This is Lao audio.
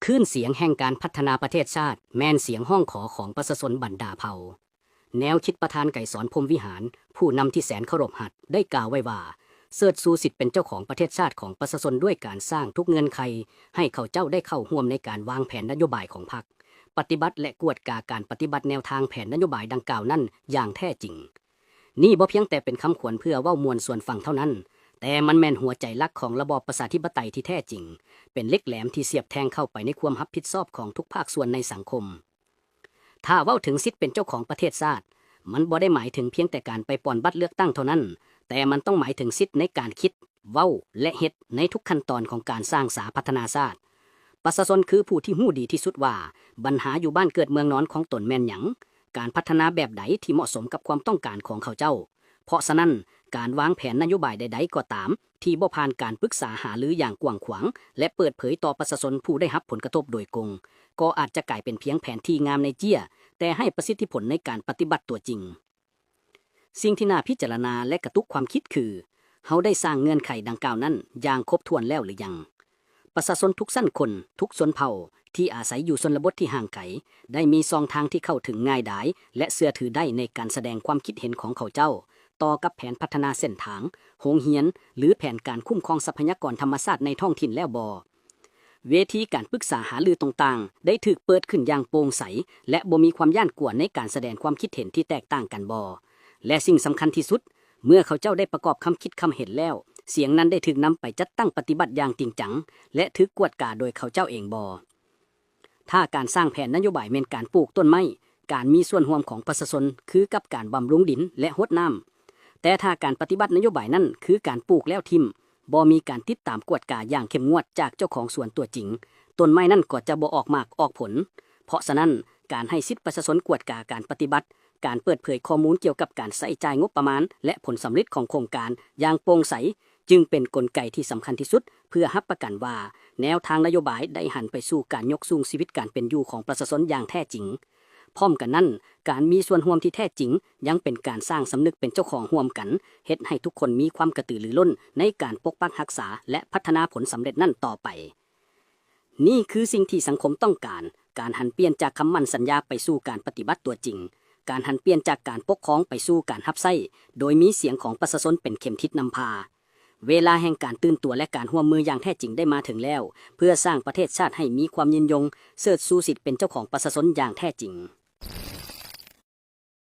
ຄື້ນສຽງແຫ່ງການພັດທະນາປະເທດຊາດ ແມ່ນສຽງຮ້ອງຂໍຂອງປະຊາຊົນບັນດາເຜົ່າ. ແນວຄິດປະທານໄກສອນ ພົມວິຫານ, ຜູ້ນຳທີ່ແສນເຄົາລົບຮັກ, ໄດ້ກ່າວໄວ້ວ່າ, ເຊີດຊູສິດເປັນເຈົ້າຂອງປະເທດຊາດຂອງປະຊາຊົນດ້ວຍການສ້າງທຸກເງື່ອນໄຂໃຫ້ເຂົາເຈົ້າໄດ້ເຂົ້າຮ່ວມໃນການວາງແຜນນະໂຍບາຍຂອງພັກ, ປະຕິບັດ ແລະ ກວດກາການປະຕິບັດແນວທາງແຜນນະໂຍບາຍດັ່ງກ່າວນັ້ນຢ່າງແທ້ຈິງ. ນີ້ບໍ່ພຽງແຕ່ເປັນຄຳຂວັນເພື່ອເວົ້າມ່ວນຊວນຟັງເທົ່ານັ້ນ, ແຕ່ມັນແມ່ນຫົວໃຈຫຼັກຂອງລະບອບປະຊາທິປະໄຕທີ່ແທ້ຈິງ, ເປັນເຫຼັກແຫຼມທີ່ສຽບແທງເຂົ້າໄປໃນຄວາມຮັບຜິດຊອບຂອງທຸກພາກສ່ວນໃນສັງຄົມ. ຖ້າເວົ້າເຖິງສິດເປັນເຈົ້າຂອງປະເທດຊາດ, ມັນບໍ່ໄດ້ໝາຍເຖິງພຽງແຕ່ການໄປປ່ອນບັດເລືອກຕັ້ງເທົ່ານັ້ນ, ແຕ່ມັນຕ້ອງໝາຍເຖິງສິດໃນການຄິດ, ເວົ້າ ແລະ ເຮັດໃນທຸກຂັ້ນຕອນຂອງການສ້າງສາພັດທະນາຊາດ. ປະຊາຊົນຄືຜູ້ທີ່ຮູ້ດີທີ່ສຸດວ່າບັນຫາຢູ່ບ້ານເກີດເມືອງນອນຂອງຕົນແມ່ນຫຍັງ, ການພັດທະນາແບບໃດທີ່ເໝາະສົມກັບຄວາມຕ້ອງການຂອງເຂົາເຈົ້າ. ເພາະສະນັ້ນ, ການວາງແຜນນະໂຍບາຍໃດໆກໍຕາມ ທີ່ບໍ່ຜ່ານການປຶກສາຫາລືຢ່າງກວ້າງຂວາງ ແລະ ເປີດເຜີຍຕໍ່ປະຊາຊົນຜູ້ໄດ້ຮັບຜົນກະທົບໂດຍກົງ, ກໍອາດຈະກາຍເປັນພຽງແຜນທີ່ງາມໃນເຈ້ຍ, ແຕ່ໄຮ້ປະສິດທິຜົນໃນການປະຕິບັດຕົວຈິງ. ສິ່ງທີ່ໜ້າພິຈາລະນາ ແລະ ກະຕຸກຄວາມຄິດຄື, ເຮົາໄດ້ສ້າງເງື່ອນໄຂດັ່ງກ່າວນັ້ນຢ່າງຄົບຖ້ວນແລ້ວຫຼືຍັງ? ປະຊາຊົນທຸກຊັ້ນຄົນ, ທຸກຊົນເຜົ່າ ທີ່ອາໄສຢູ່ຊົນນະບົດທີ່ຫ່າງໄກ ໄດ້ມີຊ່ອງທາງທີ່ເຂົ້າເຖິງງ່າຍດາຍ ແລະ ເຊື່ອຖືໄດ້ໃນການສະແດງຄວາມຄິດເຫັນຂອງເຂົາເຈົ້າຕໍ່ກັບແຜນພັດທະນາເສັ້ນທາງ, ໂຮງຮຽນ ຫຼື ແຜນການຄຸ້ມຄອງຊັບພະຍາກອນທຳມະຊາດໃນທ້ອງຖິ່ນແລ້ວບໍ່? ເວທີການປຶກສາຫາລືຕ່າງໆ ໄດ້ຖືກເປີດຂຶ້ນຢ່າງໂປ່ງໃສ ແລະ ບໍ່ມີຄວາມຢ້ານກົວໃນການສະແດງຄວາມຄິດເຫັນທີ່ແຕກຕ່າງກັນບໍ່? ແລະ ສິ່ງສຳຄັນທີ່ສຸດ, ເມື່ອເຂົາເຈົ້າໄດ້ປະກອບຄຳຄິດຄຳເຫັນແລ້ວ, ສຽງນັ້ນໄດ້ຖືກນຳໄປຈັດຕັ້ງປະຕິບັດຢ່າງຈິງຈັງ ແລະ ຖືກກວດກາໂດຍເຂົາເຈົ້າເອງບໍ່? ຖ້າການສ້າງແຜນນະໂຍບາຍແມ່ນການປູກຕົ້ນໄມ້, ການມີສ່ວນຮ່ວມຂອງປະຊາຊົນຄືກັບການບຳລຸງດິນ ແລະ ຫົດນ້ຳ, ແຕ່ຖ້າການປະຕິບັດນະໂຍບາຍນັ້ນຄືການປູກແລ້ວຖິ້ມ, ບໍ່ມີການຕິດຕາມກວດກາຢ່າງເຂັ້ມງວດຈາກເຈົ້າຂອງສວນຕົວຈິງ, ຕົ້ນໄມ້ນັ້ນກໍຈະບໍ່ອອກໝາກອອກຜົນ. ເພາະສະນັ້ນ, ການໃຫ້ສິດປະຊາຊົນກວດກາການປະຕິບັດ, ການເປີດເຜີຍຂໍ້ມູນກ່ຽວກັບການໃຊ້ຈ່າຍງົບປະມານ ແລະ ຜົນສຳເລັດຂອງໂຄງການຢ່າງໂປ່ງໃສ, ຈຶ່ງເປັນກົນໄກທີ່ສຳຄັນທີ່ສຸດ ເພື່ອຮັບປະກັນວ່າແນວທາງນະໂຍບາຍໄດ້ຫັນໄປສູ່ການຍົກສູງຊີວິດການເປັນຢູ່ຂອງປະຊາຊົນຢ່າງແທ້ຈິງ. ພ້ອມກັນນັ້ນ, ການມີສ່ວນຮ່ວມທີ່ແທ້ຈິງຍັງເປັນການສ້າງສຳນຶກເປັນເຈົ້າຂອງຮ່ວມກັນ, ເຮັດໃຫ້ທຸກຄົນມີຄວາມກະຕືລືລົ້ນໃນການປົກປັກຮັກສາ ແລະ ພັດທະນາຜົນສຳເລັດນັ້ນຕໍ່ໄປ. ນີ້ຄືສິ່ງທີ່ສັງຄົມຕ້ອງການ, ການຫັນປ່ຽນຈາກຄຳໝັ້ນສັນຍາໄປສູ່ການປະຕິບັດຕົວຈິງ, ການຫັນປ່ຽນຈາກການປົກຄອງໄປສູ່ການຮັບໃຊ້, ໂດຍມີສຽງຂອງປະຊາຊົນເປັນເຂັມທິດນຳພາ. ເວລາແຫ່ງການຕື່ນຕົວ ແລະ ການຮ່ວມມືຢ່າງແທ້ຈິງໄດ້ມາເຖິງແລ້ວ, ເພື່ອສ້າງປະເທດຊາດໃຫ້ມີຄວາມຍືນຍົງ, ເຊີດຊູສິດເປັນເຈົ້າຂອງປະຊາຊົນຢ່າງແທ້ຈິງ.